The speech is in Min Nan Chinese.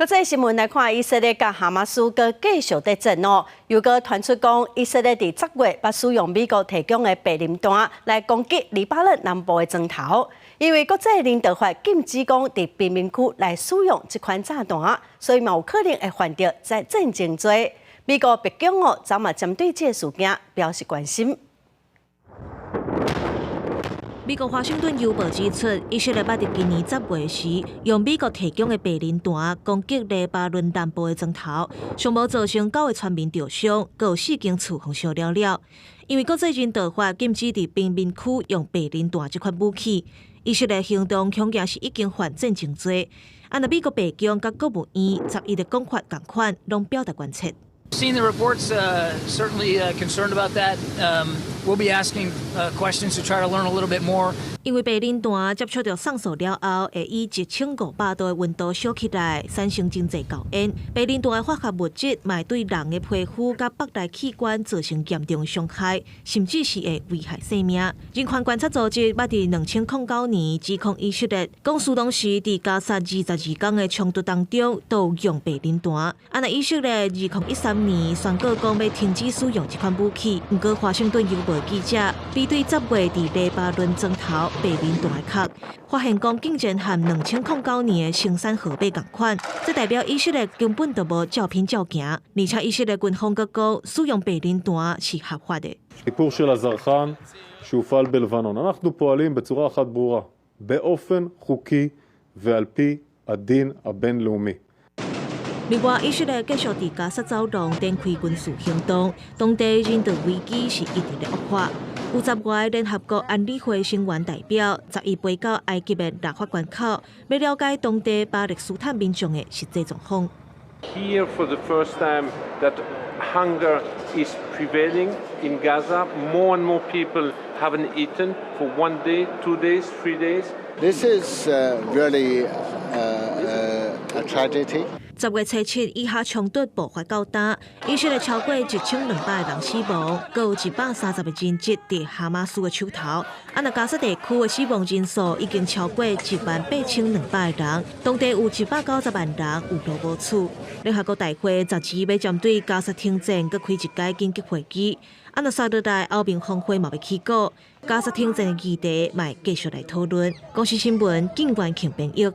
國際新聞來看，以色列佮哈馬斯閣繼續咧戰哦，又閣傳出講，以色列佇10月捌使用美國提供的白磷彈來攻擊黎巴嫩南部的莊頭，因為國際人道法禁止講佇平民區來使用這款炸彈，所以嘛有可能會犯著戰爭罪。美國白宮哦，昨嘛針對這個事件表示關心。美國華盛頓郵報指出，以色列捌佇今年10月時，用美國提供的白磷彈攻擊黎巴嫩南部的莊頭，上無造成九个村民著傷，閣有四間厝予燒了了。因為國際人道法禁止佇平民區用白磷彈這款武器，以色列行動恐驚是已經犯戰爭罪。啊，若美國白宮佮國務院11的講法仝款，攏表達關切。 Seen the reports, certainly concerned about that. We'll be asking questions to try to learn a little bit more. 因為白磷彈接觸著送素了後，會以1500度的溫度燒起來，產生真濟厚煙。白磷彈的化學物質嘛會對人的皮膚佮腹內器官造成嚴重傷害，甚至是會危害性命。人權觀察組織捌佇2009年指控以色列，講事當時佇加薩22天的衝突當中都有用白磷彈。啊，若以色列2013年宣告講欲停止使用這款武器，毋過華盛頓郵報記者比對10月佇黎巴嫩莊頭白磷彈的殼，發現講竟然和2009年的生產號碼仝款，這代表以色列根本就無照片照行，而且以色列軍方閣講使用白磷彈是合法的。 סיפור של הזרחן שהופעל בלבנון. אנחנו פועלים בצורה אחת ברורה, באופן חוקי ועל פי הדין הבינלאומי. 另外，以色列繼續佇加薩走廊展開軍事行動，當地人道危機是一直咧惡化。有10外聯合國安理會成員代表11飛到埃及的拉法關口，欲了解當地巴勒斯坦民眾的實際狀況。 Here for the first time that hunger is prevailing in Gaza. More and more people haven't eaten for one day, 2 days, 3 days. This is really a tragedy. 10月初7，以哈衝突爆發到今，以色列超過1200個人死亡，閣有130個人質佇哈馬斯的手頭。啊，若加薩地區的死亡人數已經超過18,200個人，當地有190萬人有路無厝。聯合國大會12欲針對加薩停戰，閣開一擺緊急會議。啊，若紲落來歐盟峰會嘛欲起鼓，加薩停戰的議題嘛會繼續來討論。公視新聞，警官慶編譯。